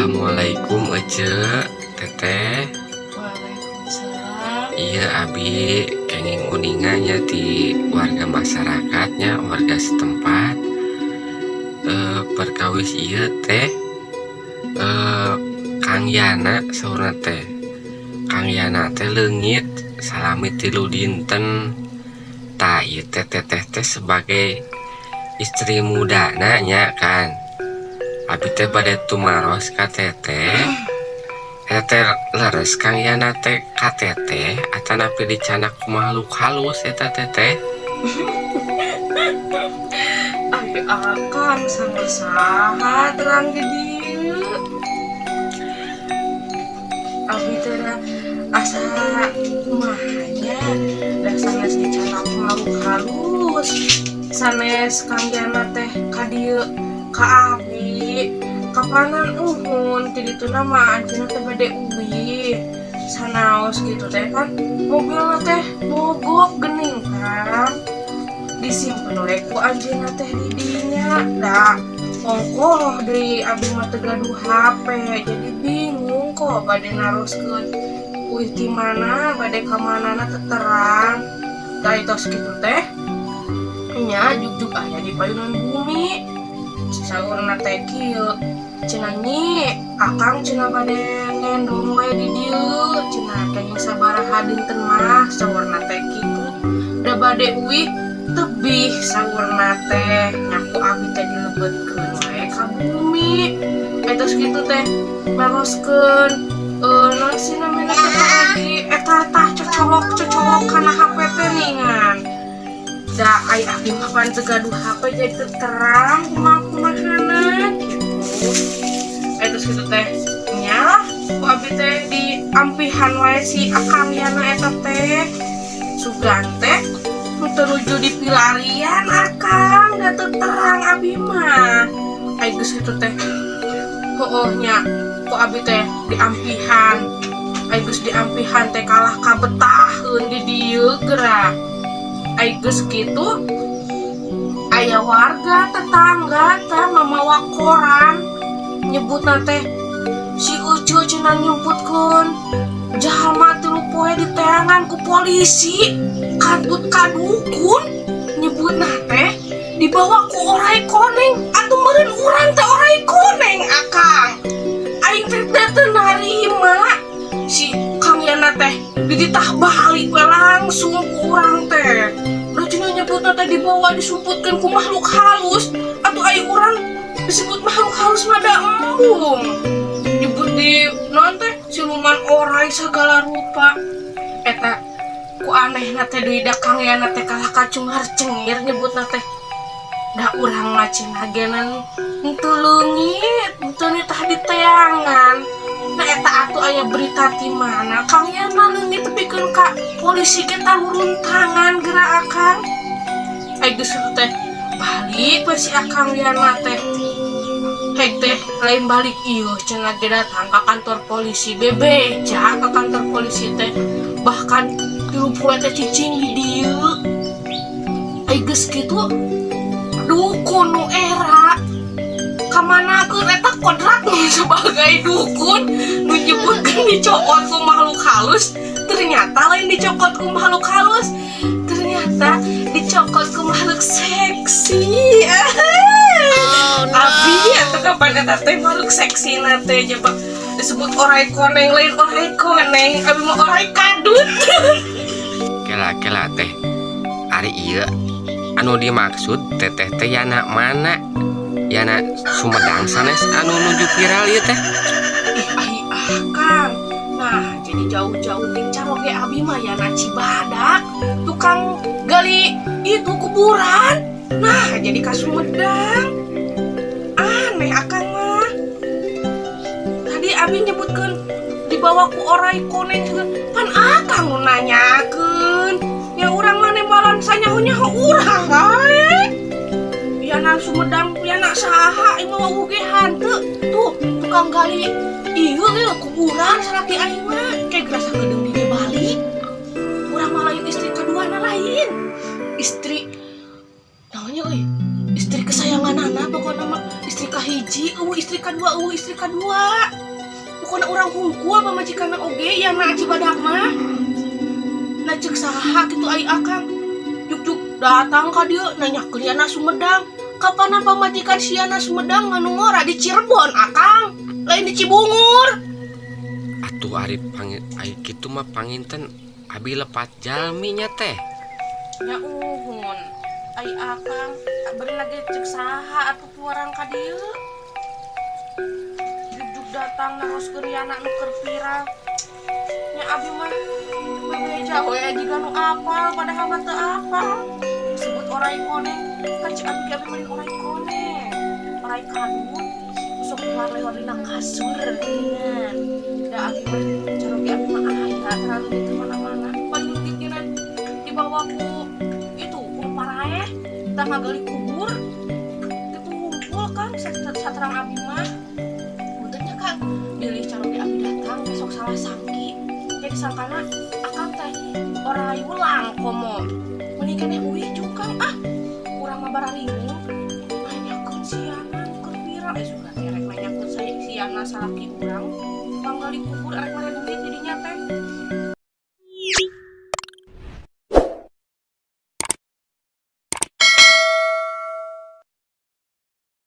Assalamualaikum, Ece, Teteh. Waalaikumsalam. Iya, abi kenging uninga nya di warga masyarakatnya, warga setempat, perkawis ieu teh, Kang Yana saurna teh. Kang Yana teh leungit salami 3 dinten. Tah, ieu teh Teteh teh sebagai istri muda nya kan. Abi teh bade tumaros ka Teteh. Eta teh leres Kang Yana teh ka Teteh atanapi dicandak ku makhluk halus eta Teteh? Ari akang sama saha terang di dieu? Abi teh da asa kumaha nya, da sanes dicandak makhluk halus. Sanes Kang Yana teh ka dieu ka abi. Kapanan uhun ti dituna mah anjeunna teh bade uih. Sanaos gitu teh kan mobilna teh mogok geuning kan. Disimpen we ku anjeunna teh di dinya, da ongkoh deui abi mah teu gaduh HP, jadi bingung kok bade naroskeun uih ti mana, bade ka manana teu terang. Da tos kitu teh nya jugjug aya di payunan bumi. Saurna teh kieu cenah, "Nyi, Akang cenah bade ngendong we di dieu cenah, kenging sabaraha dinten mah," saurna teh kitu. Da bade uih tebih saurna teh, nya ku abi teh dilebetkeun we ka bumi. Eta kitu teh naroskeun, naon sih namina teh, lagi eta tah cocolok cocolok kana HP teh ningan. Da ai abi mah pan teu gaduh HP, jadi teu terang kumaha kumahana gitu. Eta kitu teh nya ku abi teh diampihan wae si Akang Yana eta teh. Sugan teh nuju di pilarian Akang, da teu terang abi mah. Ai geus kitu teh, heueuh nya ku abi teh diampihan. Ai geus diampihan teh kalah kabetaheun di dieu geura. Ai geus kitu aya warga tetangga teh mamawa koran, nyebutna teh si Ucu cenah nyumputkeun jalma 3 poe diteangan ku polisi katut ka dukun, nyebutna teh dibawa ku orai koneng. Atuh meureun urang teh orai koneng, Akang? Aing teh teu narima. Si Kang Yana teh dititah balik we langsung ku urang teh. Udah cenah nyebutna teh dibawa disumputkeun ku makhluk halus. Atuh ai urang disebut makhluk halus mah da embung. Nyebut di naon teh siluman orai segala rupa. Eta ku anehna teh deui da Kang Yana teh kalah kacungar cengir nyebutna teh. Da urang mah cenah genan henteu leungit, henteu nitah diteangan. Nah, eta atuh aya berita ti mana Kang Yana leungit tepikeun ka polisi ge turun tangan geura, Akang? Ai geus kitu teh balik we si Akang Yana teh. Hek teh lain balik ieu cenah ge datang ka kantor polisi, bebeja ka kantor polisi teh, bahkan 3 poe teh cicing di dieu. Ai geus kitu dukun nu era kamanakeun eta kodrat nu sebagai dukun nu nyebutkeun dicokot ku makhluk halus, ternyata lain dicokot ku makhluk halus, ternyata dicokot ku makhluk seksi. Oh no. Abi eta kapan eta teh makhluk seksi na teh coba disebut orai koneng, lain orai koneng, abi mah orai kadut. Kela kela, Teh. Ari ieu anu dimaksud Teteh teh Yana mana? Yana Sumedang sanes anu nuju viral ieu teh? Ih, ai Akang. Nah, jadi jauh-jauh ting caroge abi mah Yana Cibadak, tukang gali itu kuburan. Nah, jadi ka Sumedang. Aneh Akang mah. Tadi abi nyebutkeun dibawa ku orai koneng juga. Pan Akang nu nanyakeun. Ya urang mah nembalan sanyaho-nyaho urang wae. Yana Sumedang, Yana saha ieu mah ge hanteu. Tuh, tukang gali ieu ieu kuburan salaki aing mah. Kayak gerasa geudeung di balik. Urang mah lain istri kaduana, lain. Istri namanya euy, istri kesayangan anak pokoknya mah istri ka Kahiji euweuh istri kadua, euweuh istri kadua. Pokona urang hungkul pamajikanna oge Yana Cibadak mah. Nah, cek saha kitu ai Akang? Juk-juk datang ka dieu nanyakeun Yana Sumedang. Kapanan pamajikan si Yana Sumedang mah ngora di Cirebon, Akang. Lain di Cibungur. Atuh ari pangin ai kitu mah panginten abi lepat jalmi nya, Teh. Ya uhun. Ai Akang beri lagi cek saha atuh puarang ka dieu? Juk-juk datang naroskeun Yana nu keur viral. Nya abi mah bebeja we jiga nu apal, padahal mah teu apal. Sebut orai koneng, kan cek abi ge abi mah orai koneng. Orai kadut sok keluar lewat dina kasur geuningan. Da abi mah caroge abi mah aya terlalu gitu mana-mana. Paling leutik ge dibawa ku itu ku paraeh tah ngagali kubur. Itu ngumpul kan saterang abi mah. Puntennya, Kang, bilih caroge abi datang besok salah sangki. Jadi sangkana Akang teh orai ulang komo. Mending keneh uih juga, Kang, ah. Urang mah bararingung nanyakeun si Yana nu keur viral, eh suka teh rek nanyakeun saya si Yana salaki urang panggali kubur arek mere duit jadinya teh.